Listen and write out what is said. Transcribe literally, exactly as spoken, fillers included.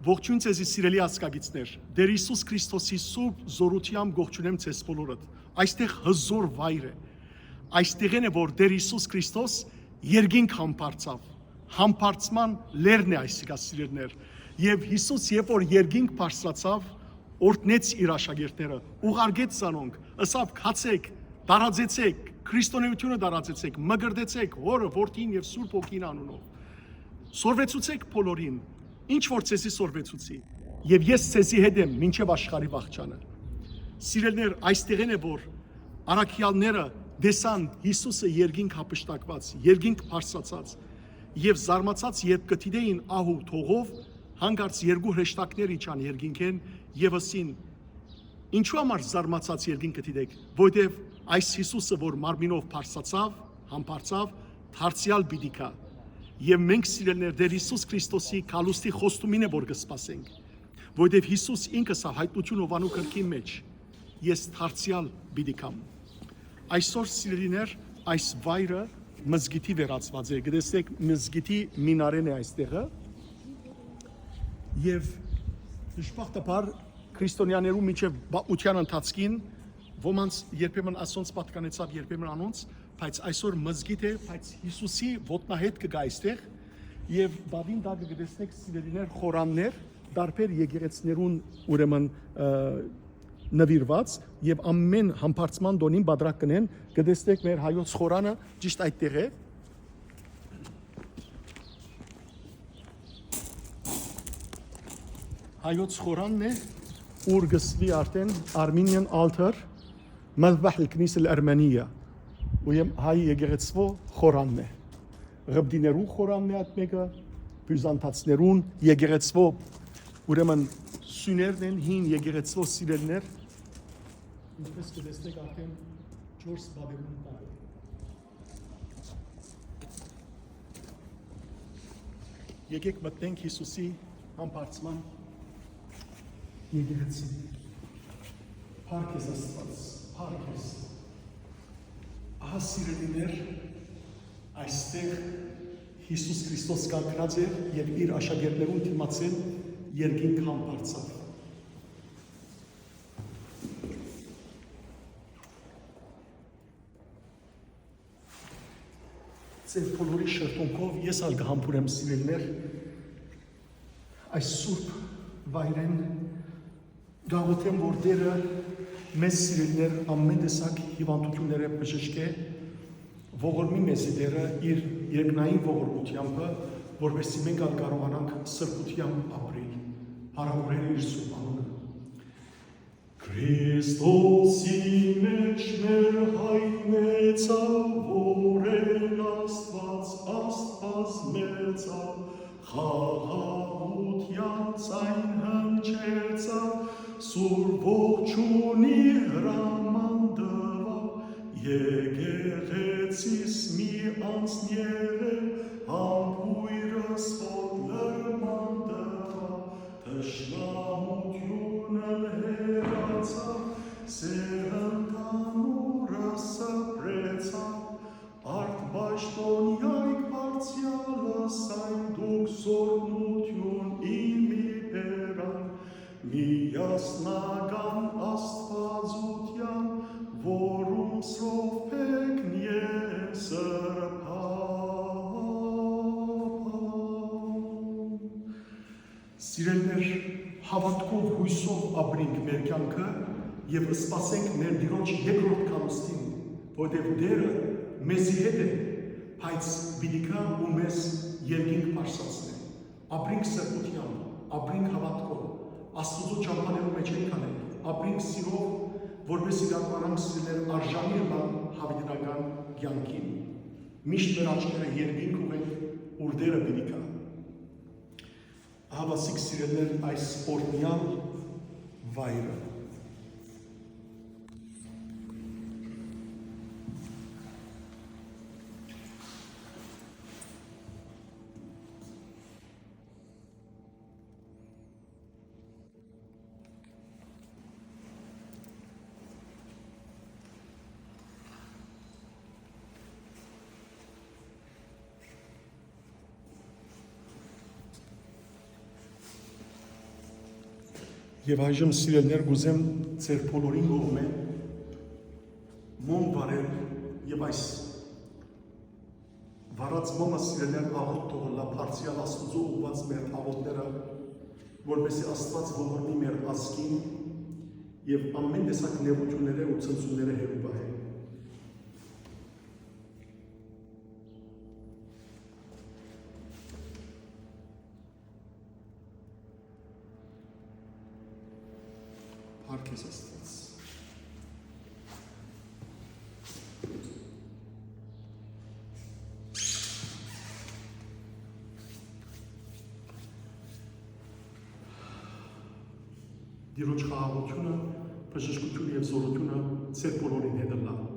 Ողջույն ձեզի, սիրելի ազգակիցներ։ Տէր Յիսուս Քրիստոսի սուրբ զօրութեամբ կողջունեմ ձեզ բոլորդ։ Այստեղ հզօր վայր է։ Այստեղէն է, որ Տէր Յիսուս Քրիստոս երկինք համբարձաւ։ Համբարձման լերն է այսիկա, սիրելիներ։ Եւ Յիսուս, երբ որ երկինք բարձրացաւ, օրհնեց իր աշակերտները, ուղարկեց զանոնք, ըսաւ. «Գացէք, տարածեցէք, քրիստոնէութիւնը տարածեցէք, մկրտեցէք Հօրը, Որդին եւ Սուրբ Հոգին անունով։ Սորվեցուցէք բոլորին, ինչ որ ձեզի սորվեցուցի, եւ ես ձեզի հետ եմ մինչեւ աշխարհի վախճանը»։ Սիրելիներ, այստեղէն է, որ առաքեալները տեսան Յիսուսը երկինք հափշտակուած, երկինք բարձրացած, եւ զարմացած, երբ կը դիտէին ահ ու թողով, հանկարծ երկու հրեշտակներ իջան երկինքէն եւ ըսին. «Ինչու համար զարմացած երկինքը դիտէք, որտեւ այս Յիսուսը, որ մարմինով բարձրացաւ, համբարձաւ, դարձեալ պիտի գայ։ Եւ մենք, սիրելիներ, Տէր Յիսուս Քրիստոսի գալուստի խոստումին է, որ կը սպասենք, որտեւ Յիսուս ինքը սա Հայտնութիւն Յովհաննու գրքին մէջ. "Ես դարձեալ պիտի գամ"»։ Այսօր, սիրելիներ, այս վայրը մզկիթի վերածուած է։ Կտեսնեք, մզկիթի մինարեն է այստեղը։ Եւ դժբախտաբար, քրիստոնեաներու միջեւ պատմութեան ընթացքին ոմանց երբեմն ասոնց պատկանեցաւ, երբեմն անոնց, բայց այսօր մզկիթ է, բայց Յիսուսի ոտնահետքը կայ այստեղ, եւ պատին տակը կտեսնեք, սիրելիներ, խորաններ, տարբեր եկեղեցիներուն, ուրեմն, ը, նուիրուած, եւ ամէն համբարձման տօնին պատրակ կ'ընեն, կտեսնեք մեր հայոց խորանը ճիշտ այդտեղ է։ Հայոց խորանն է, ուր կը սուի արդէն Armenian Altar, Մազբահ ալ-Քնիս ալ-Արմենիա, ու եմ հայ եկեղեցվո խորանն է։ Ղպտիներու խորանն է այդ մէկը, բիւզանդացիներուն եկեղեցվո, ուրեմն սիւներն են, հին եկեղեցվո, սիրելիներ, ինչպես կտեսնեք արդէն չորս պատերուն տակ։ Եկեք մտնենք Յիսուսի համբարձման եկեղեցին։ Փառք քեզ, Աստուած, փառք քեզ։ Ահա, սիրելիներ, այստեղ Յիսուս Քրիստոս կանգնած էր եւ իր աշակերտներուն դիմացէն երկինք համբարձաւ։ Ձեր բոլորի շրթունքով ես ալ կը համբուրեմ, սիրելիներ, այս սուրբ վայրէն, կ'աղօթեմ, որ Տէրը մեզ, սիրելիներ, ամէն տեսակ հիւանդութիւններէ բժշկէ, ողորմի մեզի Տէրը իր երկնային ողորմութեամբը, որպեսզի մենք ալ կարողանանք սրբութեամբ ապրել, փառաւորել իր սուրբ անունը։ Քրիստոսի մէջ մեր յայտնեցաւ, որ են Աստուած, Աստուած մեծաւ, խաղաղութեան ձայն հնչեցաւ, սուր ողջունի հրաման տուաւ, եկեղեցիս մի անցնիերեն, համբոյրս հոտ լրման տուաւ, թշնամութիւնը հեռացաւ, սեր ընդհանուրը սփռեցաւ, արդ պաշտօնեայք բարձեալս այն դուք, սորբնութիւն իմի բերան, միասնական Աստուածութեան, որուն սրով բեկնի է սրբապան։ Սիրելիներ, հաւատքով, յոյսով ապրենք մեր կեանքը եւ սպասենք մեր Տիրոջ երկրորդ գալուստին, որտեւ Տէրը մեզի հետ է, բայց պիտի գայ ու մեզ երկինք բարձրացնէ։ Ապրենք սրբութեամբ, ապրենք հաւատքով, Աստուծոյ ճամբաներու մէջ ենք անենք, ապրենք սիրով, որպեսզի կարողանանք, սիրելիներ, արժանի ըլլալ յաւիտենական կեանքին։ Միշտ մեր աչքերը երկինք ուղղենք, ուր Տէրը պիտի գայ։ Ահա, սիրելի սիրելիներ, այս օրհնեալ վայրը։ Եւ այժմ, սիրելիներ, կ'ուզեմ ձեր բոլորին կողմէ մոմ վառել եւ այս վառած մոմը, սիրելիներ, աղօթք թող ըլլայ բարձրեալ Աստուծոյ ուղղուած մեր աղօթքները, որպեսզի Աստուած ողորմի մեր ազգին եւ ամէն տեսակ նեղութիւններէ ու ցնցումներէ հեռու պահէ։ Փառք քեզ, Աստուած։ Տիրոջ խաղաղութիւնը, բժշկութիւնը եւ զօրութիւնը ձեր բոլորին հետ ըլլայ։